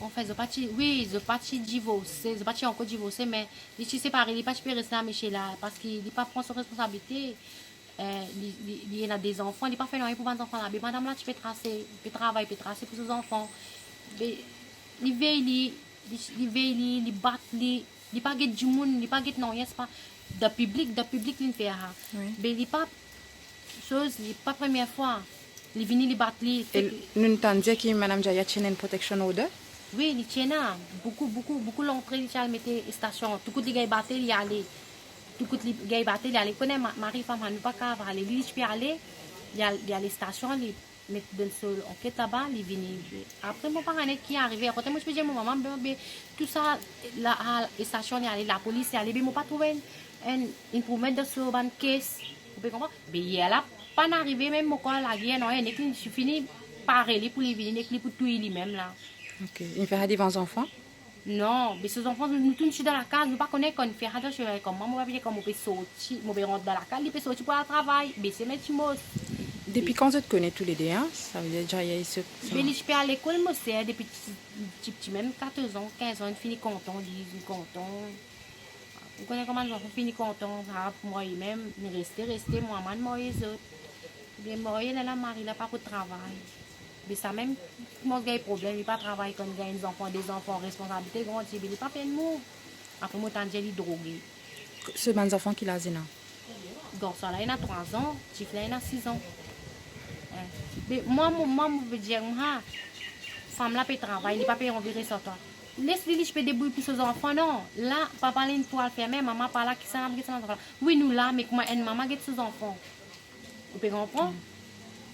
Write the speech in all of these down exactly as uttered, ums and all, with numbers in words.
Anfin, zot pa ti, wi, zot pa ti divorse, zot pa ti ankor divorse, me li ti separe, li pa ti pe res la, misie la, parski li pa pran so responsabilite. Eh, li, li, li ena de zanfan, li pa fer nanye pou bann zanfan la. Be madam la ti pe trase, pe travay, pe trase pou so zanfan. Be li vey li, li, li vey li, li bat li, li pa get dimoun, li pa get nanye, se pa dan piblik, dan piblik li fer sa. Wi. Be li pa soz, li pa premie fwa. Li vini, li bat li, e fek nou'nn tann dir ki Madam Jaya ti ena enn protection order? Wi, li ti ena. Boukou, boukou, boukou lantre li ti al mete stasion. Tou kout li gagn bate, li ale. Tou kout li gagn bate, li ale. Kone ma-, mari fam, nou pa kav ale. Li, li ti pe ale, li al, li al stasion, li met dan so anket laba, li vini. Apre, mo pa kone ki arive. Akote mo ti pe dir mo mama, be, be, tou sa, la, a, stasion, li ale, lapolis, li ale, be, mo pa trouve enn, enn, enn pou met dan so bann kes. Ou pe konpran? Be yer la, pa'nn arive mem mo kar lager, non, nek li fini pare li pou li vini, nek li pou touy limem la. Ok, inn fer sa devan zanfan? Non, be so zanfan, nou, nou tou nou ti dan lakaz, nou pa kone kan inn fer sa dan semin, kouma mo pa pe dir kan mo pe sorti, mo pe rant dan lakaz, li pe sorti pou al travay, be se met ti mos. Depi kan zot kone toulede, hein? Savedir Jaya e so, so Be li ti pe al lekol, mo ser, depi ti, ti, ti mem katorz an, kinz an, inn fini kanton, li, inn kanton. Ou kone kouma bann zanfan fini kanton, sa pou marye mem, inn reste, reste, mo mama inn marye zot. Bien marye, lerla mari la pa pou travay. Be sa mem koumans gagn problem, li pa travay, kan gagn enn zanfan, de zanfan, responsabilite grandi, be li pa fer enn mouv. Apre mo tann dir li droge. So bann zanfan ki laz ena? Garson la ena trwa an, tifi la ena sis an. Eh, be mwa, mo, mwa, mo pe dir, mwa, fam la pe travay, li pa pe anvi res ar twa. Les li, li ti pe debrouy pou so zanfan, non. La, papa la inn pou al ferme, mama pa la, kisannla pou get so zanfan la? Wi, nou la, me kouma enn mama get so zanfan? Ou pe konpran?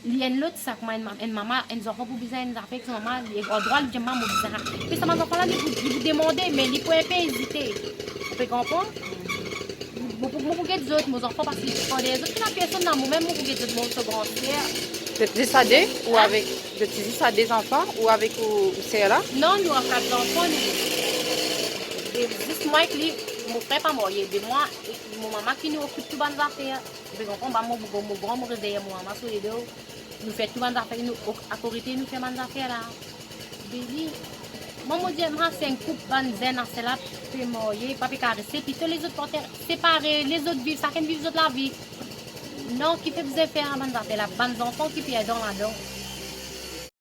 Li enn lot sa, kouma enn ma-, enn mama, enn zanfan pou bizin enn zafer ek so mama, li, an drwa li dir mama mo bizin sa. Me sa bann zanfan la, li pou, li pou demande, me li pou inpe ezite. Ou pe konpran? Mo pou, mo pou get zot, mo zanfan, parski kan deryer zot, ena personn la, mo mem mo pou get zot, mo so gran ser. Zot ti zis a de ou Hein? Avek, zot ti zis a de zanfan ou avek ou, ou ser la? Non, nou a kat zanfan, nou. E zis mwa ek li, mo frer pa marye, be mwa ek mo mama ki nou okip tou bann zafer. Ou pe konpran, ba mo, mo, mo gran, mo res deryer mo mama so ledo. Nou fer tou bann zafer, nou, o-, akote nou fer bann zafer la. Be li, mwa mo dir, mwa se enn koup bann zenn aster la pe marye, pa pe kares, plito lezot parti separe, lezot viv, sakenn viv zot lavi. Non, ki pe bizin fer bann zafer la, bann zanfan ki perdan ladan.